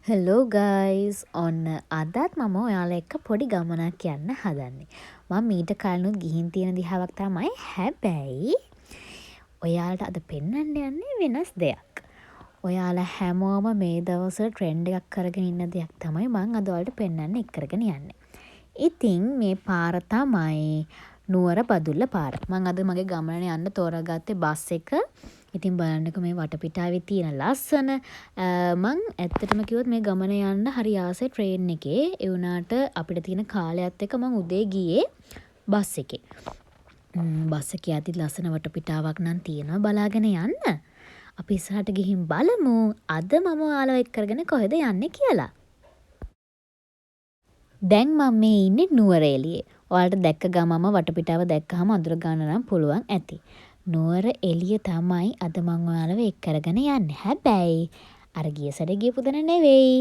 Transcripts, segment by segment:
Hello guys, ඔන්න අදත් මම ඔයාලා එක්ක පොඩි ගමනක් යන්න හදන්නේ. මම මීට කලිනුත් ගිහින් තියෙන දිහාවක් තමයි. හැබැයි ඔයාලට අද පෙන්වන්න යන්නේ වෙනස් දෙයක්. ඔයාලා හැමෝම මේ දවස්වල ට්‍රෙන්ඩ් එකක් කරගෙන ඉන්න දෙයක් තමයි මං අද ඔයාලට පෙන්වන්න එක් කරගෙන යන්නේ. ඉතින් මේ පාර තමයි නුවර බදුල්ල පාර. මං අද මගේ ගමන යන්න තෝරාගත්තේ බස් එක. ඉතින් බලන්නකෝ මේ වටපිටාවේ තියෙන ලස්සන. මං ඇත්තටම කිව්වොත් මේ ගමන යන්න හරි ආසයි ට්‍රේන් එකේ. ඒ වුණාට අපිට තියෙන කාලයත් එක්ක මං උදේ ගියේ බස් එකේ. බස් එකේ යද්දි ලස්සන වටපිටාවක් නම් තියෙනවා බලාගෙන යන්න. අපි ඉස්සරහට ගිහින් බලමු අද මම ඔයාලව එක් කරගෙන කොහෙද යන්නේ කියලා. දැන් මම මේ ඉන්නේ නුවරඑළියේ. ඔයාලට දැක්ක ගමන්ම වටපිටාව දැක්කහම අඳුර ගන්න නම් පුළුවන් ඇති. නුවර එළිය තමයි අද මං ඔයාලව එක් කරගෙන යන්නේ. හැබැයි අර ගිය සැරේ ගියපු තැන නෙවෙයි.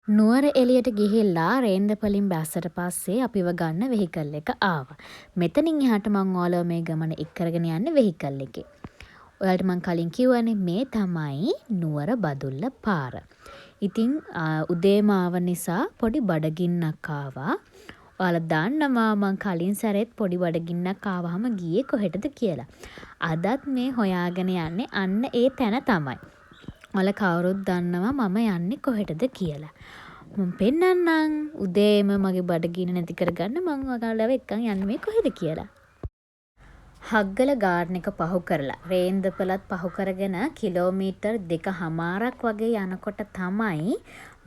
නුවර එළියට ගිහිල්ලා රේන්දපලින් බැස්සට පස්සේ අපිව ගන්න වෙහිකල් එක ආවා. මෙතනින් එහාට මං ඔයාලව මේ ගමන එක් කරගෙන යන්නේ වෙහිකල් එකේ. ඔයාලට මං කලින් කිව්වනේ මේ තමයි නුවර බදුල්ල පාර. ඉතින් උදේම ආව නිසා පොඩි බඩගින්නක් ආවා. ඔයාලා දන්නවා මං කලින් සැරේත් පොඩි බඩගින්නක් ආවහම ගියේ කොහෙටද කියලා. අදත් මේ හොයාගෙන යන්නේ අන්න ඒ තැන තමයි. ඔයාලා කවුරුත් දන්නවා මම යන්නේ කොහෙටද කියලා. මං පෙන්නන්නම් උදේම මගේ බඩගින්න නැති කරගන්න මං ඔයාලව එක්කන් යන්නේ මේ කොහෙද කියලා. හග්ගල ගාඩන් එක පහු කරලා රේන්දපලත් පහු කරගෙන කිලෝමීටර් දෙකහමාරක් වගේ යනකොට තමයි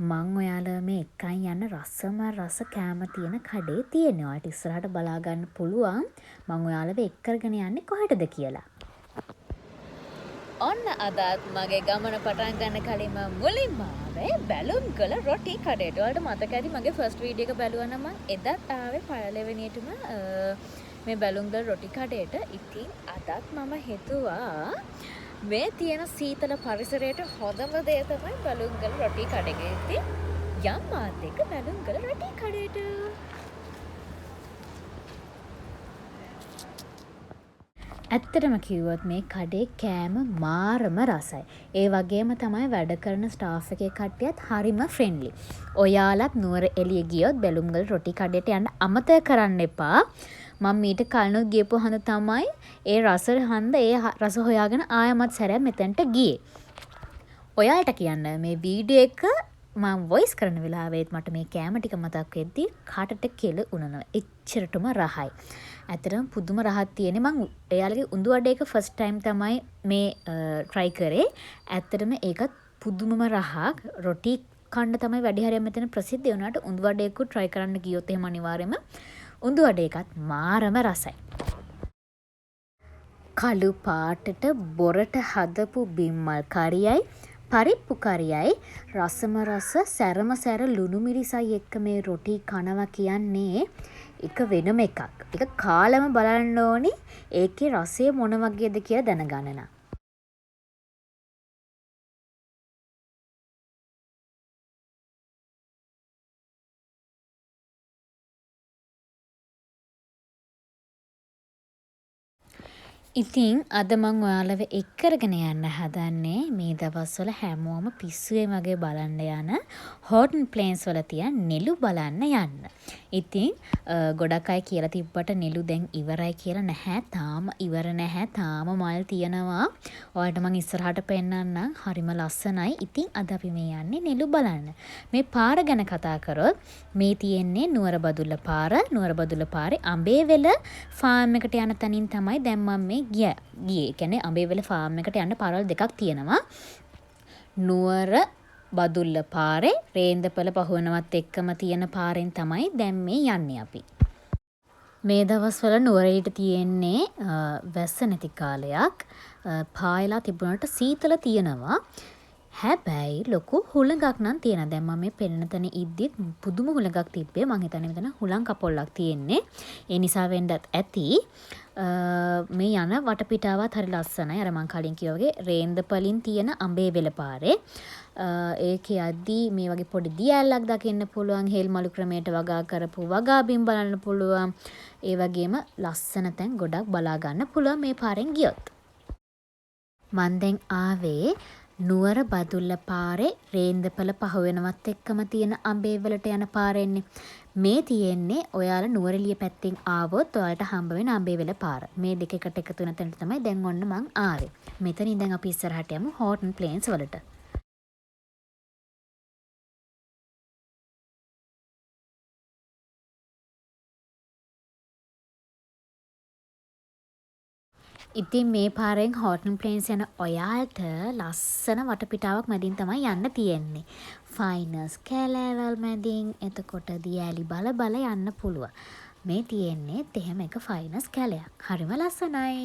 මං ඔයාලව මේ එක්කන් යන රසම රස කෑම තියෙන කඩේ තියෙන්නේ. ඔයාලට ඉස්සරහට බලා ගන්න පුළුවන් මං ඔයාලව එක් කරගෙන යන්නේ කොහෙටද කියලා. ඔන්න අදත් මගේ ගමන පටන් ගන්න කලින්ම මුලින්ම ආවේ බැලුම්ගල රොටි කඩේට. ඔයාලට මතක ඇති මගේ ෆස්ට් වීඩියෝ එක බැලුවා නම් මං එදත් ආවේ පළවෙනියටම මේ බැලුම්ගල රොටි කඩේට. ඉතින් අදත් මම හිතුවා මේ තියෙන සීතල පරිසරයට හොඳම දේ තමයි බැලුම්ගල රොටි කඩේ. ඉතින් යම් මාත් එක්ක බැලුම්ගල රොටි කඩේට. ඇත්තටම කිව්වොත් මේ කඩේ කෑම මාරම රසයි. ඒ වගේම තමයි වැඩ කරන ස්ටාෆ් එකේ කට්ටියත් හරිම ෆ්‍රෙන්ඩ්ලි. ඔයාලත් නුවර එළිය ගියොත් බැලුම්ගල රොටි කඩේට යන්න අමතක කරන්න එපා. මං මීට කලිනුත් ගියපු හන්ද තමයි ඒ රස හන්ද ඒ රස හොයාගෙන ආයෙමත් සැරයක් මෙතනට ගියේ. ඔයාලට කියන්න මේ වීඩියෝ එක මං වොයිස් කරන වෙලාවෙත් මට මේ කෑම ටික මතක් වෙද්දි කටට කෙල උනනවා. එච්චරටම රහයි. ඇත්තටම පුදුම රහක් තියෙන්නේ. මං එයාලගේ උඳු වඩ එක ෆස්ට් ටයිම් තමයි මේ ට්‍රයි කරේ. ඇත්තටම ඒකත් පුදුමම රහක්. රොටි කන්න තමයි වැඩි හරියක් මෙතන ප්‍රසිද්ධ. ඒ වුණාට උඳු වඩේකුත් ට්‍රයි කරන්න ගියොත් එහෙම අනිවාර්යයෙන්ම උඳු වඩ එකත් මාරම රසයි. කළු පාටට බොරට හදපු බිම්මල් කරියයි පරිප්පු කරියයි රසම රස සැරම සැර ලුණු මිරිසයි එක්ක මේ රොටි කනවා කියන්නේ එක වෙනම එකක්. ඒක කාලම බලන්න ඕනි ඒකේ රසය මොන වගේද කියලා දැනගන්න නම්. ඉතින් අද මං ඔයාලව එක් කරගෙන යන්න හදන්නේ මේ දවස්වල හැමෝම පිස්සුවෙන් වගේ බලන්න යන හෝටන් ප්ලේන්ස් වල තියෙන නෙළු බලන්න යන්න. ඉතින් ගොඩක් අය කියලා තිබ්බට නෙළු දැන් ඉවරයි කියලා නැහැ. තාම ඉවර නැහැ. තාම මල් තියෙනවා. ඔයාලට මං ඉස්සරහට පෙන්නන්නම්. හරිම ලස්සනයි. ඉතින් අද අපි මේ යන්නේ නෙළු බලන්න. මේ පාර ගැන කතා කරොත් මේ තියෙන්නේ නුවර බදුල්ල පාර. නුවර බදුල්ල පාරේ අඹේවෙල ෆාම් එකට යන තැනින් තමයි දැන් මම මේ ගියේ. ඒ කියන්නේ අඹේවෙල ෆාම් එකට යන්න පාරවල් දෙකක් තියෙනවා. නුවර බදුල්ල පාරේ රේන්දපල පහුවෙනවත් එක්කම තියෙන පාරෙන් තමයි දැන් මේ යන්නේ අපි. මේ දවස්වල නුවරඑළියට තියෙන්නේ වැස්ස නැති කාලයක්. පායලා තිබුණාට සීතල තියෙනවා. හැබැයි ලොකු හුළඟක් නම් තියෙනවා. දැන් මම මේ පෙනෙන තැන ඉද්දිත් පුදුම හුළඟක් තිබ්බේ. මං හිතන්නේ මෙතන හුළං කපොල්ලක් තියෙන්නේ. ඒ නිසා වෙන්නත් ඇති. මේ යන වටපිටාවත් හරි ලස්සනයි. අර මං කලින් කිව්වා වගේ රේන්දපලින් තියෙන අඹේවෙල පාරේ. ඒකේ යද්දී මේ වගේ පොඩි දිය ඇල්ලක් දකින්න පුළුවන්. හේල් මලු ක්‍රමයට වගා කරපු වගා බිම් බලන්න පුළුවන්. ඒ වගේම ලස්සන තැන් ගොඩක් බලා ගන්න පුළුවන් මේ පාරෙන් ගියොත්. මං දැන් ආවේ නුවර බදුල්ල පාරේ රේන්දපල පහු වෙනවත් එක්කම තියෙන අඹේවලට යන පාර එන්නේ. මේ තියෙන්නේ ඔයාලා නුවරඑළිය පැත්තෙන් ආවොත් ඔයාලට හම්බ වෙන අඹේවෙල පාර. මේ දෙක එකට එකතු වෙන තැනට තමයි දැන් ඔන්න මං ආවේ. මෙතන ඉඳන් අපි ඉස්සරහට යමු හෝටන් ප්ලේන්ස් වලට. ඉතින් මේ පාරෙන් හෝටන් ප්ලේන්ස් යන ඔයාලට ලස්සන වටපිටාවක් මැදින් තමයි යන්න තියෙන්නේ. ෆයිනස් කැලෑවල් මැදින්, එතකොට දියඇලි බල බල යන්න පුළුවන්. මේ තියෙන්නේත් එහෙම එක ෆයිනස් කැලයක්. හරිම ලස්සනයි.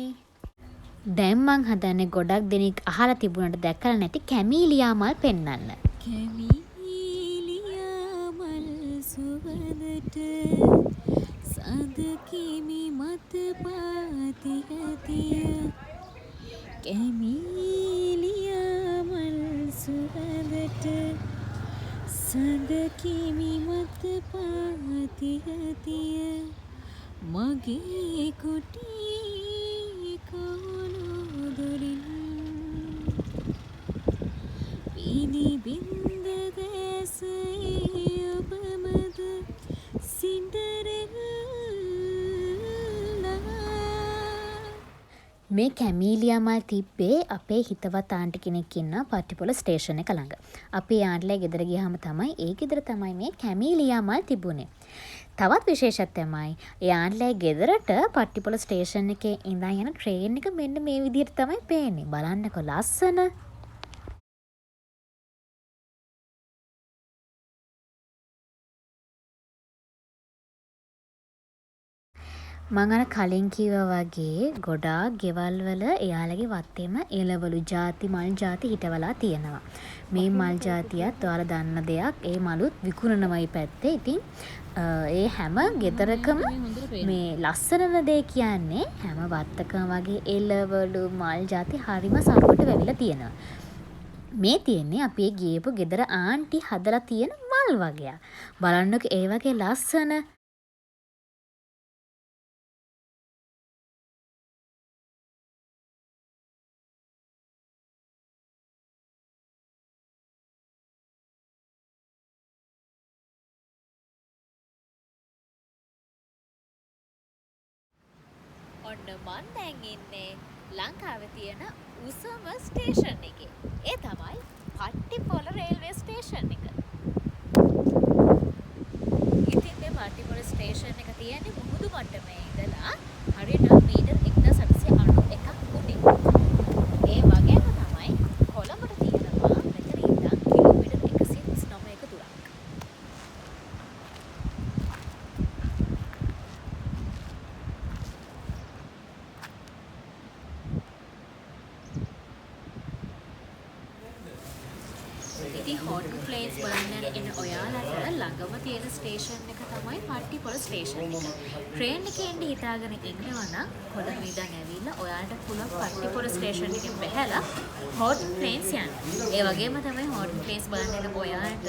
දැන් මං හදන්නේ ගොඩක් දෙනෙක් අහලා තිබුණට දැකලා නැති කැමීලියා මල් පෙන්නන්න. කැමීලියා මල් සුවඳට සඳ කිමි මත පාතියතිය. කැමීලියා මල් සුවඳට සඳ කිමි මත පාතියතිය. මගේ කුටි කවුළු දොරින් පිළිබින්ද දැසේ ඔබමද සින්ඩරෙල්ලා. මේ කැමීලියා මල් තිබ්බේ අපේ හිතවත් ආන්ටි කෙනෙක් ඉන්නවා පට්ටිපොළ ස්ටේෂන් එක ළඟ. අපි ඒ ආන්ටිලා ගෙදර ගියාම තමයි ඒ ගෙදර තමයි මේ කැමීලියා මල් තිබුණේ. තවත් විශේෂයක් තමයි ඒ ආන්ටිලා ගෙදරට පට්ටිපොළ ස්ටේෂන් එකේ ඉඳන් යන ට්‍රේන් එක මෙන්න මේ විදිහට තමයි පේන්නේ. බලන්නකෝ ලස්සන. මං අර කලින් කිව්වා වගේ ගොඩාක් ගෙවල් වල එයාලගේ වත්තේම එළවලු ජාති මල් ජාති හිටවලා තියෙනවා. මේ මල් ජාතියත් ඔයාලා දන්න දෙයක්. ඒ මලුත් විකුණනවා මේ පැත්තේ. ඉතින් ඒ හැම ගෙදරකම මේ ලස්සනම දේ කියන්නේ හැම වත්තකම වගේ එළවලු මල් ජාති හරිම සරුවට වැවිලා තියෙනවා. මේ තියෙන්නේ අපි ඒ ගියපු ගෙදර ආන්ටි හදලා තියෙන මල් වගයක්. බලන්නකෝ ඒ වගේ ලස්සන. ඔන්න මං දැන් ඉන්නේ ලංකාවේ තියෙන උසම ස්ටේෂන් එකේ. ඒ තමයි පට්ටිපොළ රේල්වේ ස්ටේෂන් එක. ඉතින් මේ පට්ටිපොළ ස්ටේෂන් එක තියෙන්නේ මුහුදු මට්ටමේ ඉඳලා හරියටම මීටර් 1891ක් උඩින්. ඒ වගේම තමයි කොළඹට තියෙනවා මෙතන ඉඳන් කිලෝමීටර් 139ක දුරක්. ඉතින් හෝටන් ප්ලේන්ස් බලන්න එන ඔයාලට ළඟම තියෙන ස්ටේෂන් එක තමයි පට්ටිපොළ ස්ටේෂන් එක. ට්‍රේන් එකේ එන්න හිතාගෙන ඉන්නවා නම් කොළඹ ඉඳන් ඇවිල්ලා ඔයාලට පුළුවන් පට්ටිපොළ ස්ටේෂන් එකෙන් බැහැලා හෝටන් ප්ලේන්ස් යන්න. ඒ වගේම තමයි හෝටන් ප්ලේන්ස් බලන්න එන ඔයාලට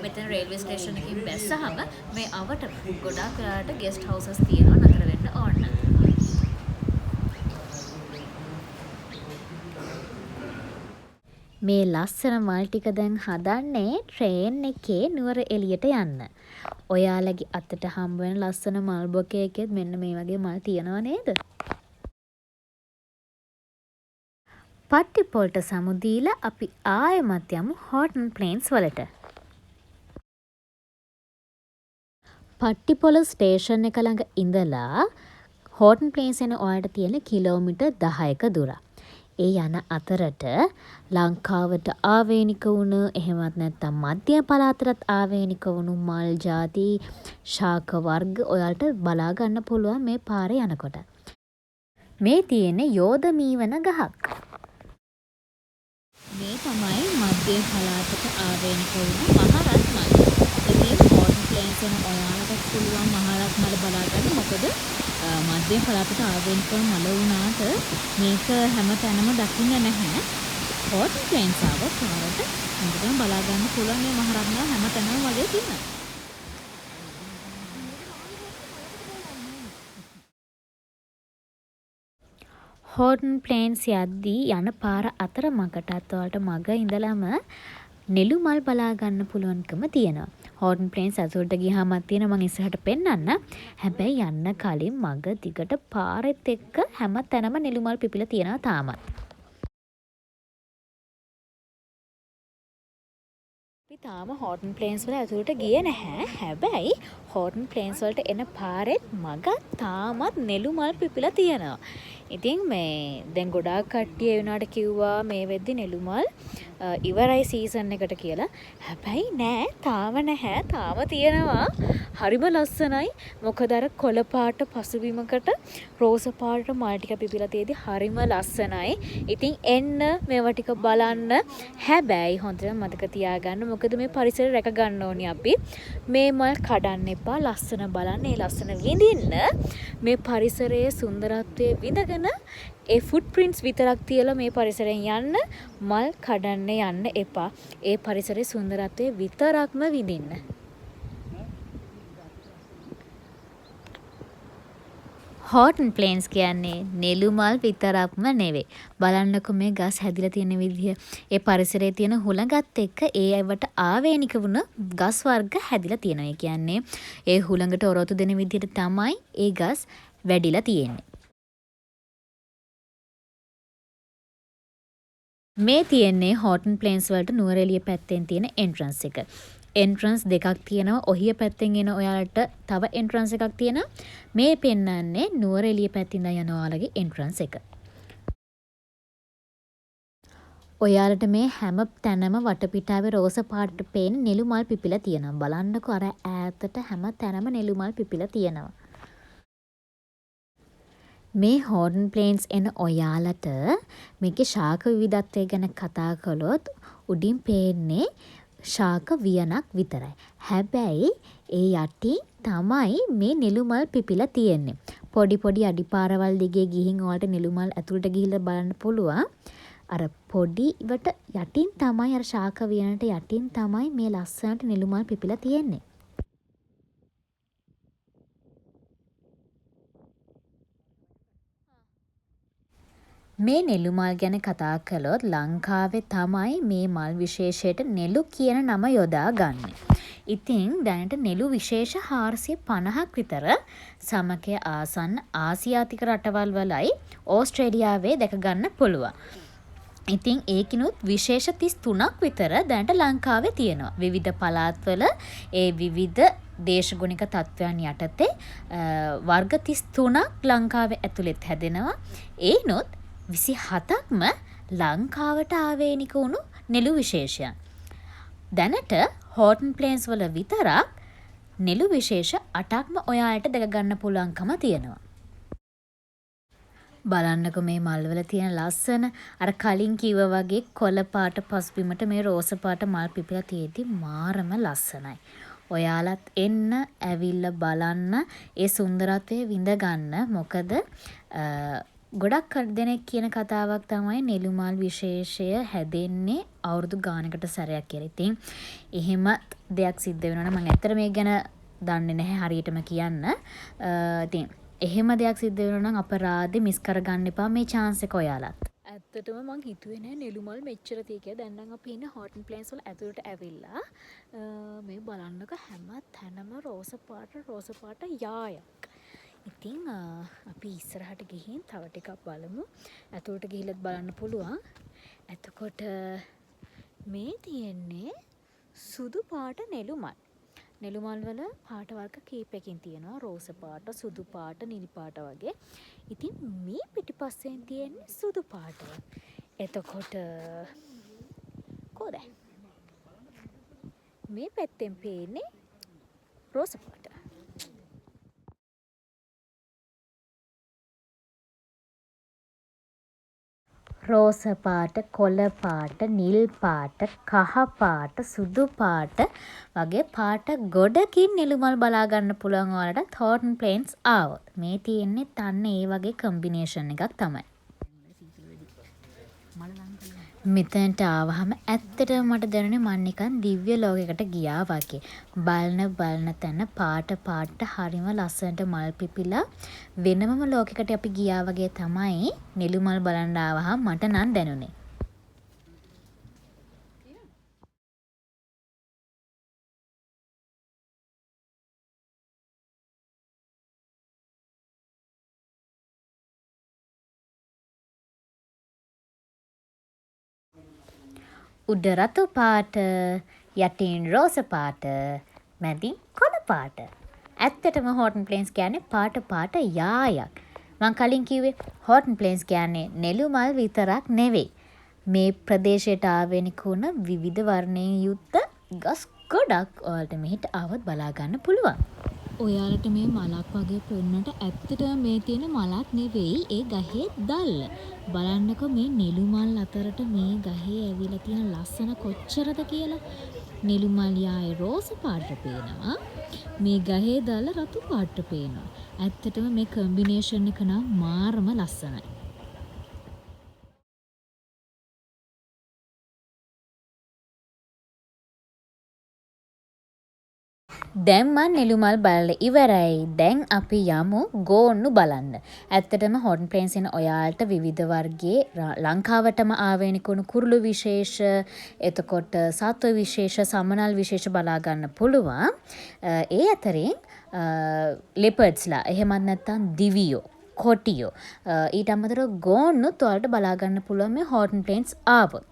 මෙතන රේල්වේ ස්ටේෂන් එකෙන් බැස්සහම මේ අවටම ගොඩාක් ඔයාලට ගෙස්ට් හවුසස් තියෙනවා නතර වෙන්න ඕන. මේ ලස්සන මල් ටික දැන් හදන්නේ ට්‍රේන් එකේ නුවර එළියට යන්න. ඔයාලගේ අතට හම්බ වෙන ලස්සන මල් බොකේ එකෙත් මෙන්න මේ වගේ මල් තියෙනව නේද? පට්ටිපොළට සමු දීලා අපි ආයෙමත් යමු හෝටන් ප්ලේන්ස් වලට. පට්ටිපොළ ස්ටේෂන් එක ළඟ ඉඳලා හෝටන් ප්ලේන්ස් යන ඔයාලට තියෙන කිලෝමීටර් 10ක දුරක්. ඒ යන අතරට ලංකාවට ආවේනික වුණ, එහෙමත් නැත්නම් මධ්‍ය පළාතටත් ආවේනික වුණු මල් ජාති, ශාක වර්ග ඔයාලට බලා ගන්න පුළුවන් මේ පාරේ යනකොට. මේ තියෙන්නේ යෝධ මීවන ගහක්. මේ තමයි මධ්‍ය පළාතට ආවේනික වුණු මහරත් මල. ඉතින් හෝටන් ප්ලේන්ස් යන ඔයාලටත් පුළුවන් මහරත් මල බලා ගන්න. මොකද මධ්‍ය පළාතට ආවේනික වුණු මල වුණාට මේක හැම තැනම දකින්න නැහැ. හෝටන් ප්ලේන්ස් ආවොත් ඔයාලට හොඳටම බලා ගන්න පුළුවන් මේ මහරත් මල හැම තැනම වගේ තියෙනවා. හෝටන් ප්ලේන්ස් යද්දී යන පාර අතර මගටත් ඔයාලට මග ඉඳලම නෙළු මල් බලා ගන්න පුළුවන්කම තියෙනවා. හෝටන් ප්ලේන්ස් ඇතුළට ගියාමත් තියෙනවා, මං ඉස්සරහට පෙන්නන්න. හැබැයි යන්න කලින් මග දිගට පාරෙත් එක්ක හැම තැනම නෙළු මල් පිපිලා තියෙනවා තාමත්. අපි තාම හෝටන් ප්ලේන්ස් වල ඇතුළට ගියේ නැහැ. හැබැයි හෝටන් ප්ලේන්ස් වලට එන පාරෙත් මග තාමත් නෙළු මල් පිපිලා තියෙනවා. ඉතින් මේ දැන් ගොඩාක් කට්ටිය ඒ වුණාට කිව්වා මේ වෙද්දි නෙළු මල් ඉවරයි සීසන් එකට කියලා. හැබැයි නෑ, තාම නැහැ, තාම තියෙනවා. හරිම ලස්සනයි. මොකද අර කොළ පාට පසුබිමකට රෝස පාට මල් ටික පිපිලා තියෙදි හරිම ලස්සනයි. ඉතින් එන්න මේවා ටික බලන්න. හැබැයි හොඳට මතක තියාගන්න, මොකද මේ පරිසරය රැක ගන්න ඕනි අපි. මේ මල් කඩන්න එපා. ලස්සන බලන්න, ඒ ලස්සන විඳින්න. මේ පරිසරයේ සුන්දරත්වය විඳගෙන ඒ ෆුට් ප්‍රින්ට්ස් විතරක් තියලා මේ පරිසරයෙන් යන්න, මල් කඩන්න යන්න එපා. ඒ පරිසරයේ සුන්දරත්වය විතරක්ම විඳින්න. හෝටන් ප්ලේන්ස් කියන්නේ නෙළු මල් විතරක්ම නෙවෙයි. බලන්නකො මේ ගස් හැදිලා තියෙන විදිය. ඒ පරිසරයේ තියෙන හුළඟත් එක්ක ඒ ඒවට ආවේනික වුණ ගස් වර්ග හැදිලා තියෙනවා. ඒ කියන්නේ ඒ හුළඟට ඔරොත්තු දෙන විදිහට තමයි ඒ ගස් වැඩිලා තියෙන්නේ. මේ තියෙන්නේ හෝටන් ප්ලේන්ස් වලට නුවරඑළිය පැත්තෙන් තියෙන එන්ට්‍රන්ස් එක. එන්ට්‍රන්ස් දෙකක් තියෙනවා. ඔහිය පැත්තෙන් එන ඔයාලට තව එන්ට්‍රන්ස් එකක් තියෙනවා. මේ පෙන්නන්නේ නුවරඑළිය පැත්තෙන් ඉඳන් යන ඔයාලගේ එන්ට්‍රන්ස් එක. ඔයාලට මේ හැම තැනම වටපිටාවේ රෝස පාටට පේන නෙළු මල් පිපිලා තියෙනවා. බලන්නකෝ අර ඈතට හැම තැනම නෙළු මල් පිපිලා තියෙනවා. මේ හෝටන් ප්ලේන්ස් එන ඔයාලට මේකේ ශාක විවිධත්වය ගැන කතා කළොත් උඩින් පේන්නේ ශාක වියනක් විතරයි. හැබැයි ඒ යටින් තමයි මේ නෙළු මල් පිපිලා තියෙන්නේ. පොඩි පොඩි අඩිපාරවල් දිගේ ගිහින් ඔයාලට නෙළු මල් ඇතුළට ගිහිල්ලා බලන්න පුළුවන්. අර පොඩිවට යටින් තමයි, අර ශාක වියනට යටින් තමයි මේ ලස්සනට නෙළු මල් පිපිලා තියෙන්නේ. මේ නෙළු මල් ගැන කතා කළොත් ලංකාවේ තමයි මේ මල් විශේෂයට නෙළු කියන නම යොදා ගන්නේ. ඉතින් දැනට නෙළු විශේෂ 450ක් විතර සමකය ආසන්න ආසියාතික රටවල් වලයි ඕස්ට්‍රේලියාවේ දැක ගන්න පුළුවන්. ඉතින් ඒකිනුත් විශේෂ 33ක් විතර දැනට ලංකාවේ තියෙනවා. විවිධ පළාත්වල ඒ විවිධ දේශගුණික තත්ත්වයන් යටතේ වර්ග 33ක් ලංකාවේ ඇතුළෙත් හැදෙනවා. ඒනොත් 27ක්ම ලංකාවට ආවේනික වුණු නෙළු විශේෂයන්. දැනට හෝටන් ප්ලේන්ස් වල විතරක් නෙළු විශේෂ 8ක්ම ඔයාලට දැක ගන්න පුළුවන්කම තියෙනවා. බලන්නකො මේ මල්වල තියෙන ලස්සන, අර කලින් කිව්වා වගේ කොළ පාට පසුබිමට මේ රෝස පාට මල් පිපිලා තියෙද්දි මාරම ලස්සනයි. ඔයාලත් එන්න ඇවිල්ලා බලන්න, ඒ සුන්දරත්වය විඳ ගන්න. මොකද ගොඩක් දෙනෙක් කියන කතාවක් තමයි නෙළු මල් විශේෂය හැදෙන්නේ අවුරුදු ගානකට සැරයක් කියලා. ඉතින් එහෙම දෙයක් සිද්ධ වෙනවා නම් මං ඇත්තට මේක ගැන දන්නේ නැහැ හරියටම කියන්න. ඉතින් එහෙම දෙයක් සිද්ධ වෙනවා නම් අපරාධේ මිස් කරගන්න එපා මේ චාන්ස් එක ඔයාලත්. ඇත්තටම මං හිතුවේ නෑ නෙළු මල් මෙච්චර තියෙයි කියලා. දැන් නම් අපි ඉන්නේ හෝටන් ප්ලේන්ස් වල ඇතුළට ඇවිල්ලා. මේ බලන්නකෝ හැම තැනම රෝස පාට රෝස පාට යායක්. ඉතින් අපි ඉස්සරහට ගිහින් තව ටිකක් බලමු. ඇතුළට ගිහිල්ලත් බලන්න පුළුවන්. එතකොට මේ තියෙන්නේ සුදු පාට නෙළු මල්. නෙළු මල් වල පාට වර්ග කීපයකින් තියෙනවා. රෝස පාට, සුදු පාට, නිල් පාට වගේ. ඉතින් මේ පිටිපස්සෙන් තියෙන්නේ සුදු පාට. එතකොට කොහොමද? මේ පැත්තෙන් පේන්නේ රෝස පාට. රෝස පාට, කොළ පාට, නිල් පාට, කහ පාට, සුදු පාට වගේ පාට ගොඩකින් නෙළු මල් බලා ගන්න පුළුවන් ඔයාලට හෝටන් ප්ලේන්ස් ආවොත්. මේ තියෙන්නේ තන්න ඒ වගේ කම්බිනේෂන් එකක් තමයි. මෙතනට ආවහම ඇත්තටම මට දැනුනේ මං නිකන් දිව්‍ය ලෝකයකට ගියා වගේ. බලන බලන තැන පාට පාටට හරිම ලස්සනට මල් පිපිලා වෙනමම ලෝකෙකට අපි ගියා වගේ තමයි නෙළු මල් බලන්න ආවහම මට නම් දැනුනේ. උඩ රතු පාට, යටින් රෝස පාට, මැදින් කොළ පාට. ඇත්තටම හෝටන් ප්ලේන්ස් කියන්නේ පාට පාට යායක්. මං කලින් කිව්වේ හෝටන් ප්ලේන්ස් කියන්නේ නෙළු මල් විතරක් නෙවෙයි. මේ ප්‍රදේශයට ආවේනික වුණ විවිධ වර්ණයෙන් යුක්ත ගස් ගොඩක් ඔයාලට මෙහෙට ආවොත් බලා ගන්න පුළුවන්. ඔයාලට මේ මලක් වගේ පෙනුනට ඇත්තටම මේ තියෙන මලක් නෙවෙයි, ඒ ගහේ දැල්ල. බලන්නකෝ මේ නෙළු මල් අතරට මේ ගහේ ඇවිල්ලා තියෙන ලස්සන කොච්චරද කියලා. නෙළු මල් යායේ රෝස පාට පේනවා. මේ ගහේ දැල්ල රතු පාට පේනවා. ඇත්තටම මේ කම්බිනේෂන් එක නම් මාරම ලස්සනයි. දැන් මං නෙළු මල් බලලා ඉවරයි. දැන් අපි යමු ගෝන්නු බලන්න. ඇත්තටම හෝටන් ප්ලේන්ස් එන ඔයාලට විවිධ වර්ගයේ ලංකාවටම ආවේනික වුණු කුරුළු විශේෂ, එතකොට සත්ව විශේෂ, සමනල් විශේෂ බලා ගන්න පුළුවන්. ඒ අතරින් ලෙපර්ඩ්ස්ලා, එහෙමත් නැත්නම් දිවියෝ, කොටියෝ, ඊට අමතරව ගෝන්නුත් ඔයාලට බලා ගන්න පුළුවන් මේ හෝටන් ප්ලේන්ස් ආවොත්.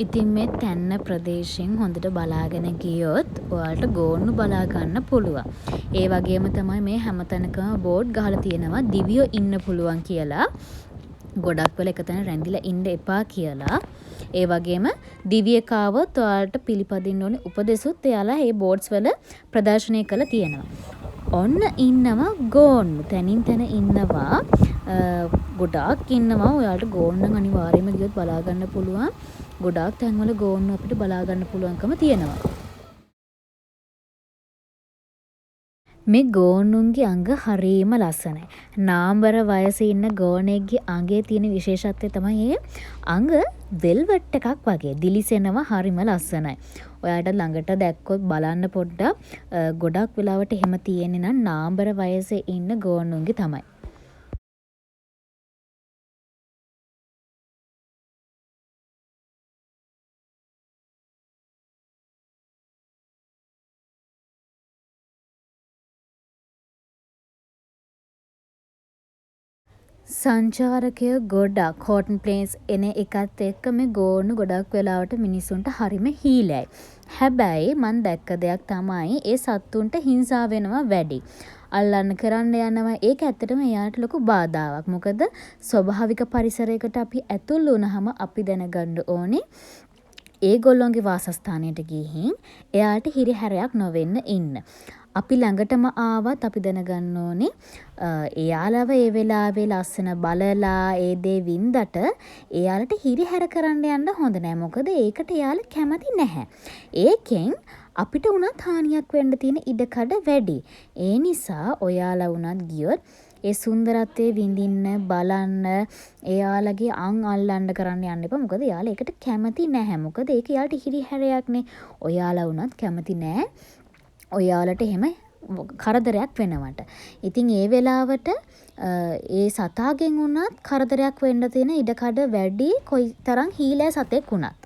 ඉතින් මේ තැන්න ප්‍රදේශයෙන් හොඳට බලාගෙන ගියොත් ඔයාලට ගෝන්නු බලා ගන්න පුළුවන්. ඒ වගේම තමයි මේ හැම තැනකම බෝඩ් ගහලා තියෙනවා දිවියෝ ඉන්න පුළුවන් කියලා. ගොඩක් වෙලා එක තැන රැඳිලා ඉන්න එපා කියලා. ඒ වගේම දිවියෙක් ආවොත් ඔයාලට පිළිපදින්න ඕනේ උපදෙසුත් එයාලා මේ බෝඩ්ස් වල ප්‍රදර්ශනය කරලා තියෙනවා. ඔන්න ඉන්නවා ගෝන්නු. තැනින් තැන ඉන්නවා. ගොඩාක් ඉන්නවා. ඔයාලට ගෝන්නු නම් අනිවාර්යයෙන්ම ගියොත් බලා ගන්න පුළුවන්. ගොඩාක් තැන්වල ගෝන්නු අපිට බලා ගන්න පුළුවන්කම තියෙනවා. මේ ගෝනුන්ගේ අඟ හරීම ලස්සනයි. නාඹර වයසේ ඉන්න ගෝනෙක්ගේ අඟේ තියෙන විශේෂත්වය තමයි ඒ අඟ වෙල්වට් එකක් වගේ දිලිසෙනවා, හරිම ලස්සනයි. ඔයාලට ළඟට දැක්කොත් බලන්න පොඩ්ඩක්. ගොඩක් වෙලාවට එහෙම තියෙන්නේ නම් නාඹර වයසේ ඉන්න ගෝනුන්ගේ තමයි. සංචාරකයෝ ගොඩක් හෝටන් ප්ලේන්ස් එන එකත් එක්ක මේ ගෝන්නු ගොඩක් වෙලාවට මිනිස්සුන්ට හරිම හීලෑයි. හැබැයි මං දැක්ක දෙයක් තමයි ඒ සත්තුන්ට හිංසා වෙනවා වැඩි. අල්ලන්න කරන්න යනවා. ඒක ඇත්තටම එයාලට ලොකු බාධාවක්. මොකද ස්වභාවික පරිසරයකට අපි ඇතුල් වුණහම අපි දැනගන්න ඕනේ ඒගොල්ලොන්ගේ වාසස්ථානයට ගිහින් එයාලට හිරිහැරයක් නොවෙන්න ඉන්න. අපි ළඟටම ආවත් අපි දැනගන්න ඕනේ එයාලව ඒ වෙලාවේ ලස්සන බලලා ඒ දේ වින්දට එයාලට හිරිහැර කරන්න යන්න හොඳ නෑ. මොකද ඒකට එයාලා කැමති නැහැ. ඒකෙන් අපිට වුණත් හානියක් වෙන්න තියෙන ඉඩකඩ වැඩි. ඒ නිසා ඔයාලා වුණත් ගියොත් ඒ සුන්දරත්වය විඳින්න බලන්න එයාලගේ අං අල්ලන්න කරන්න යන්න එපා. මොකද එයාලා ඒකට කැමති නැහැ. මොකද ඒක එයාලට හිරිහැරයක්නේ. ඔයාලා වුණත් කැමති නෑ ඔයාලට එහෙම කරදරයක් වෙනවට. ඉතින් ඒ වෙලාවට ඒ සතාගෙන් වුණත් කරදරයක් වෙන්න තියෙන ඉඩකඩ වැඩි කොයිතරම් හීලෑ සතෙක් වුණත්.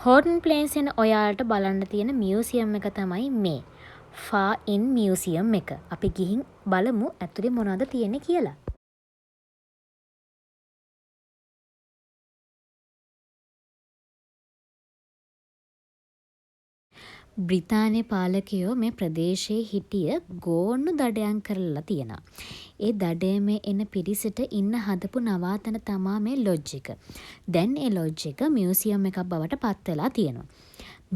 හෝටන් ප්ලේන්ස් එන ඔයාලට බලන්න තියෙන මියුසියම් එක තමයි මේ. ෆා ඉන් මියුසියම් එක. අපි ගිහින් බලමු ඇතුලේ මොනවද තියෙන්නේ කියලා. බ්‍රිතාන්‍ය පාලකයෝ මේ ප්‍රදේශයේ හිටිය ගෝන්නු දඩයම් කරලා තියෙනවා. ඒ දඩයමේ එන පිරිසට ඉන්න හදපු නවාතැන තමා මේ ලොජ් එක. දැන් ඒ ලොජ් එක මියුසියම් එකක් බවට පත් වෙලා තියෙනවා.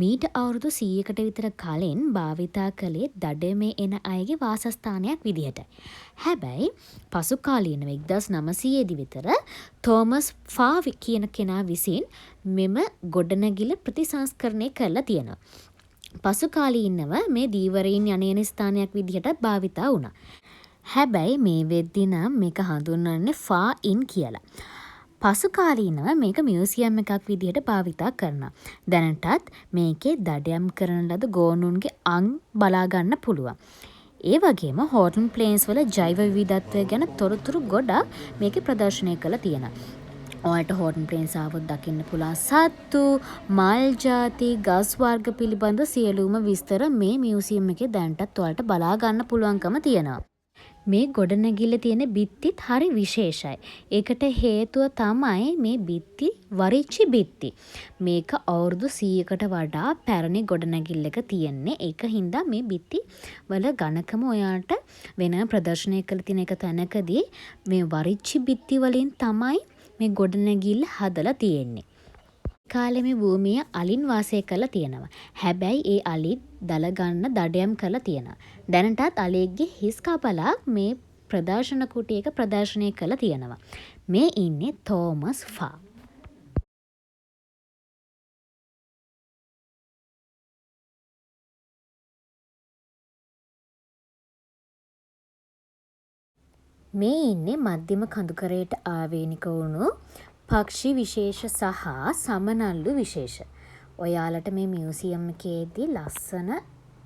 මීට අවුරුදු 100කට විතර කලින් භාවිතා කළේ දඩයමේ එන අයගේ වාසස්ථානයක් විදිහට. හැබැයි පසු කාලීනව 1900 දී විතර තෝමස් ෆා කියන කෙනා විසින් මෙම ගොඩනැගිල්ල ප්‍රතිසංස්කරණය කරලා තියෙනවා. පසු කාලීනව මේ ධීවරයින් යන එන ස්ථානයක් විදිහටත් භාවිතා වුණා. හැබැයි මේ වෙද්දි නම් මේක හඳුන්වන්නේ ෆා ඉන් කියලා. පසු කාලීනව මේක මියුසියම් එකක් විදිහට භාවිතා කරනවා. දැනටත් මේකේ දඩයම් කරන ලද ගෝනුන්ගේ අං බලා ගන්න පුළුවන්. ඒ වගේම හෝටන් ප්ලේන්ස් වල ජෛව විවිධත්වය ගැන තොරතුරු ගොඩක් මේකේ ප්‍රදර්ශනය කරලා තියෙනවා. ඔයාලට හෝටන් ප්ලේන්ස් ආවොත් දකින්න පුළුවන් සත්තු, මල් ජාති, ගස් වර්ග පිළිබඳ සියලුම විස්තර මේ මියුසියම් එකේ දැනටත් ඔයාලට බලා ගන්න පුළුවන්කම තියෙනවා. මේ ගොඩනැගිල්ලේ තියෙන බිත්තිත් හරි විශේෂයි. ඒකට හේතුව තමයි මේ බිත්ති වරිච්චි බිත්ති. මේක අවුරුදු 100කට වඩා පැරණි ගොඩනැගිල්ලක තියෙන්නේ. ඒක හින්දා මේ බිත්ති වල ඝනකම ඔයාලට වෙනම ප්‍රදර්ශනය කරලා තියෙන එක තැනකදී මේ වරිච්චි බිත්ති වලින් තමයි මේ ගොඩනැගිල්ල හදලා තියෙන්නේ. කාලේ මේ භූමිය අලින් වාසය කරලා තියෙනවා. හැබැයි ඒ අලිත් දල ගන්න දඩයම් කරලා තියෙනවා. දැනටත් අලියෙක්ගේ හිස් කබලක් මේ ප්‍රදර්ශන කුටියක ප්‍රදර්ශනය කරලා තියෙනවා. මේ ඉන්නේ තෝමස් ෆා. මේ ඉන්නේ මධ්‍යම කඳුකරයට ආවේනික වුණු පක්ෂි විශේෂ සහ සමනල්ලු විශේෂ. ඔයාලට මේ මියුසියම් එකේදී ලස්සන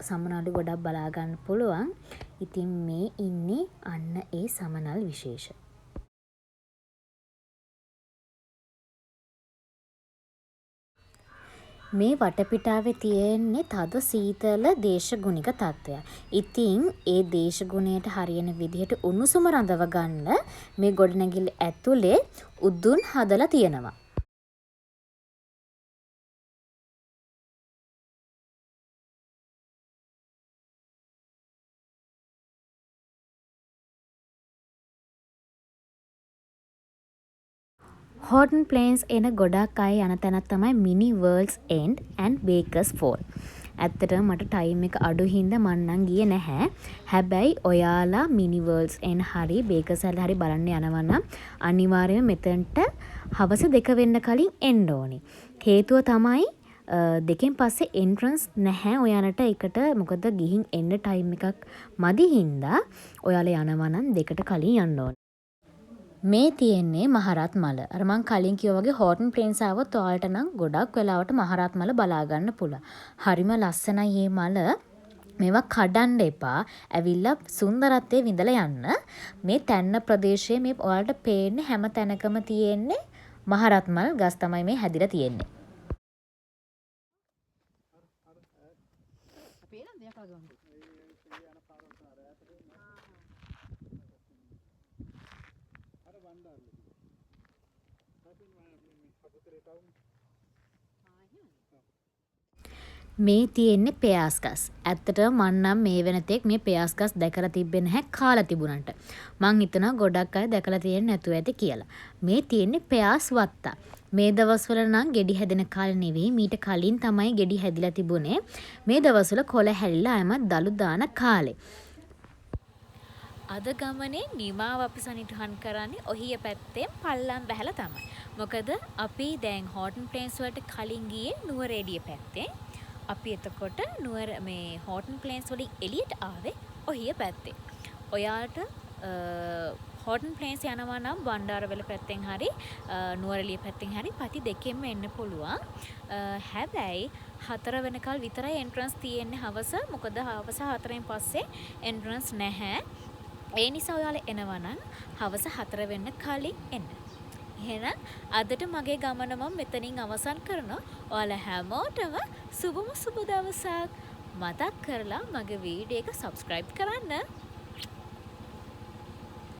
සමනල්ලු ගොඩක් බලා ගන්න පුළුවන්. ඉතින් මේ ඉන්නේ අන්න ඒ සමනල් විශේෂ. මේ වටපිටාවේ තියෙන්නේ තද සීතල දේශගුණික තත්ත්වයක්. ඉතින් ඒ දේශගුණයට හරියන විදිහට උණුසුම රඳව ගන්න මේ ගොඩනැගිල්ල ඇතුලේ උදුන් හදලා තියෙනවා. හෝටන් ප්ලේන්ස් එන ගොඩක් අය යන තැනක් තමයි mini World's End and Bakers Fall. ඇත්තටම මට ටයිම් එක අඩු හින්දා මං නම් ගියේ නැහැ. හැබැයි ඔයාලා මිනි වර්ල්ඩ්ස් එන්ඩ් හරි බේකර්ස් ෆෝල් හරි බලන්න යනවා නම් අනිවාර්යයෙන්ම මෙතනට හවස 2 වෙන්න කලින් එන්න ඕනේ. හේතුව තමයි දෙකෙන් පස්සේ එන්ට්‍රන්ස් නැහැ ඔයාලට එකට, මොකද ගිහින් එන්න ටයිම් එකක් මදි හින්දා ඔයාලා යනවා නම් 2ට කලින් යන්න ඕනේ. මේ තියෙන්නේ මහරත් මල. අර මං කලින් කිව්වා වගේ හෝටන් ප්ලේන්ස් ආවොත් ඔයාලට නම් ගොඩක් වෙලාවට මහරත් මල බලා ගන්න පුළුවන්. හරිම ලස්සනයි මේ මල. මේවා කඩන්න එපා. ඇවිල්ලා සුන්දරත්වය විඳලා යන්න. මේ තැන්න ප්‍රදේශයේ මේ ඔයාලට පේන්නේ හැම තැනකම තියෙන්නේ මහරත් මල් ගස් තමයි මේ හැදිලා තියෙන්නේ. මේ තියෙන්නේ පෙයාස් ගස්. ඇත්තටම මං නම් මේ වෙනතෙක් මේ පෙයාස් ගස් දැකලා තිබ්බේ නැහැ කාලා තිබුණාට. මං හිතනවා ගොඩක් අය දැකලා තියෙන්නේ නැතුව ඇති කියලා. මේ තියෙන්නේ පෙයාස් වත්තා. මේ දවස්වල නම් ගෙඩි හැදෙන කාලේ නෙවෙයි, මීට කලින් තමයි ගෙඩි හැදිලා තිබුණේ. මේ දවස්වල කොළ හැලිලා ආයෙමත් දලු දාන කාලේ. අද ගමනේ නිමාව අපි සනිටුහන් කරන්නේ ඔහිය පැත්තෙන් පල්ලම් බැහැලා තමයි. මොකද අපි දැන් හෝටන් ප්ලේන්ස් වලට කලින් ගියේ නුවරඑළිය පැත්තෙන්. අපි එතකොට නුවර මේ හෝටන් ප්ලේන්ස් වලින් එළියට ආවේ ඔහිය පැත්තෙන්. ඔයාලට හෝටන් ප්ලේන්ස් යනවා නම් බණ්ඩාරවෙල පැත්තෙන් හරි නුවරඑළිය පැත්තෙන් හරි පති දෙකෙන්ම එන්න පුළුවන්. හැබැයි 4 වෙනකල් විතරයි එන්ට්‍රන්ස් තියෙන්නේ හවස. මොකද හවස 4න් පස්සේ එන්ට්‍රන්ස් නැහැ. ඒ නිසා ඔයාලා එනවා නම් හවස 4 වෙන්න කලින් එන්න. එහෙනම් අදට මගේ ගමන මම මෙතනින් අවසන් කරනවා. ඔයාලා හැමෝටම සුබම සුබ දවසක්. මතක් කරලා මගේ වීඩියෝ එක සබ්ස්ක්‍රයිබ් කරන්න.